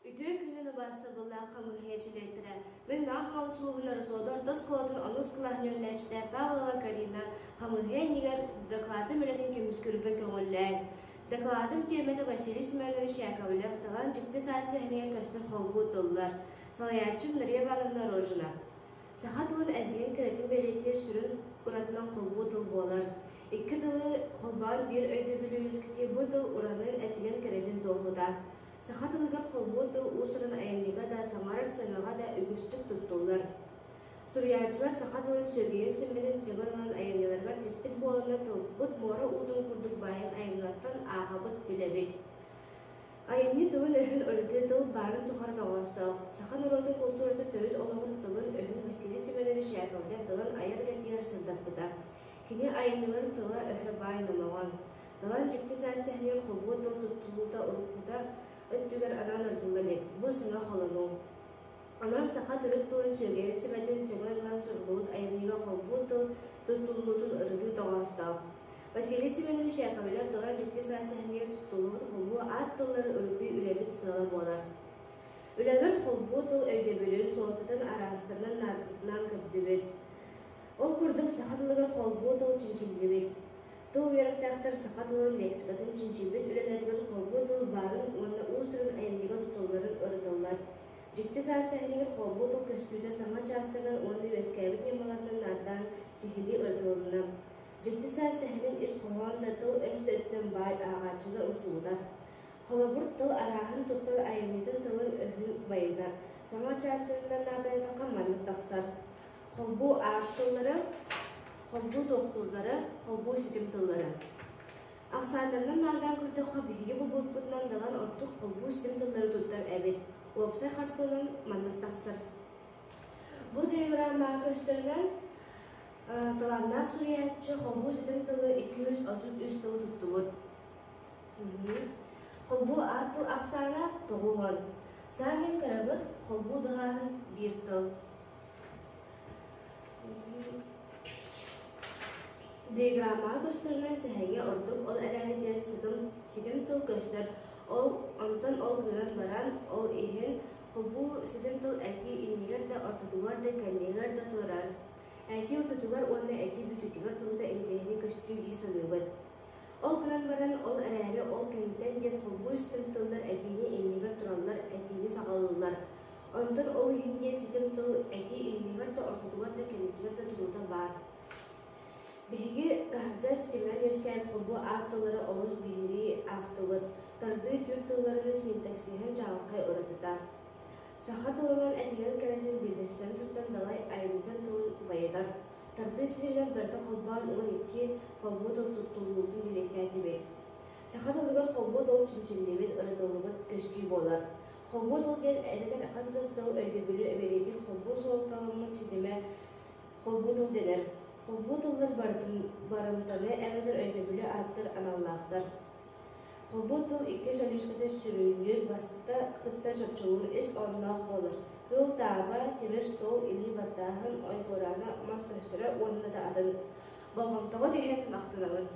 Үтүө күнүн убаастабыллаах хамыыһыйа чилиэттэрэ, мин Маах Малсууһун Росода орто оскуолатын онус кылааһын үөрэнээччитэ Павлова Карина хамыыһыйа иннигэр дакылаатым үлэтин көмүскүүрбэр көҥүллээҥ. Дакылаатым тиэмэтэ Василий Семенович Яковлев Талан дьикти саас сэһэнигэр көстөр холбуу тыллар. Салайааччым Нария Ивановна Рожина. Саха тылын эдигин кэрэтин бэлиэтиир сүрүн уратынан холбуу тыл буолар. Икки тылы холбоон биир өйдөбүлү үөскэтии бу тыл уранын этигэн кэрэтин туоһута. Саха тылыгар холбуу тыл уус-уран айымньыга да, саҥарар саҥаҕа да үгүстүк туттуллар. Суруйааччылар саха тылын сүөгэйин сүмэтин сөбөн ылан айымньыларыгар тиспит буоланнар тылбыт муора уутун курдук баайын айымньылартан ааҕабыт, билэбит. Айымньы тылын-өһүн ырытыы тыл баарын тухары тоҕоостоох, саха норуотун култууратын төрүт олоҕун тылын-өһүн Василий Семенович Яковлев Далан айар үлэтигэр сырдаппыта. Кини айымньыларын тыла-өһө баай номоҕон. Далан дьикти саас тэһинигэр холбуу тыл туттуллуута уруккута өттүгэр анаан ырытылла илик, бу саҥа холонуу. Онон саха төрүт тылын сүөгэйин сүмэтин сөҥөн ылан суруллубут айымньыга холбуу тыл туттуллуутун ырытыы тоҕоостоох. Василий Семенович Яковлев Далан дьикти саас сэһэнигэр туттуллубут холбуу аат тыллары ырытыы үлэбит сыала буолар. Үлэбэр холбуу тыл өйдөбүлүн, суолтатын араастарынан наардытынан көрдүбүт. Ол курдук саха тылыгар холбуу тыл чинчиллибит. Тыл үөрэхтээхтэр саха тылын лексикатын чинчийбит үлэлэригэр холбуу тыл баарын уонна уус-уран айымньыга тутулларын ырыталлар. Дьикти саас сэһэнигэр холбуу тыл көстүүтэ саҥа чаастарынан уонна үөскээбит ньымаларынан наардаан сиһилии ырытылынна. Дьикти саас сэһэнин ис хоһоон да тыл-өс да өттүн баай ааҕааччыны умсугутар. Холобур, тыл арааһын туттар айымньытын тылын-өһүн байытар. Саҥа чаастарынан наардаатахха маннык тахсар. Холбуу аат тыллары, холбуу туохтуурдары, холбуу ситим тыллары. Ахсааннарынан наардаан көрдөххө, биһиги булбуппутунан Далан ордук холбуу ситим тыллары туттар эбит. Уопсай хартыынан маннык тахсар. Бу диаграммаҕа көстөрүнэн, талааннаах суруйааччы холбуу ситим тылы 233 тылы туттубут. Холбуу аат тыл ахсаана 90. Саамай кырабыт холбуу даҕааһын биир тыл. Диаграммаҕа көстөрүнэн сэһэҥҥэ ордук ол эрээри диэн ситим, ситим тыл көстөр, ол онтон ол гынан баран, ол иһин холбуу ситим тыл этии иннигэр да, ортотугар да, кэннигэр да турар. Этии ортотугар уонна этии бүтүүтүгэр туруута интэриэһинэй көстүү дии саныыбын. Ол гынан баран, ол эрээри ол кэнниттэн диэн холбуу ситим тыллар этиини иннигэр тураллар, этиини саҕалыыллар. Онтон ол иһин диэн ситим тыл этии иннигэр да, ортотугар да, кэнникигэр да туруута баар. Биһиги таһырдьа ситиминэн үөскээн холбуу аат тыллары олус биһирии аахтыбыт, тардыы түүр тылларынан синтаксиһын чаҕылхай уратыта. Саха тылынан этинэн кэрэтин биирдэстэрин туттан далай айымньытын тылын байытар. Тардыы ситиминэн барыта холбоон 12 холбуу тыл туттуллуутун бэлиэтээтибит. Саха тылыгар холбуу тыл чинчиллибит, ырытыллыбыт көстүү буолар. Холбуу тыл диэн эбэтэр хас да тыл өйдөбүлү бэлиэтиир холбуу суолталаммыт ситимэ холбуу тыл дэнэр. Холбуу тыллар барымтаны эбэтэр өйдөбүлү ааттыыр аналлаахтар. Холбуу тыл икки сөлүүскэтэ сүрүннүүр баста кытта чопчулуур ис онноох буолар: кыыл тааба, тимир суол, илии баттааһын, ой дуораана, мас көстөрө уонна да атын. Болҕомтоҕут иһин махтанабын.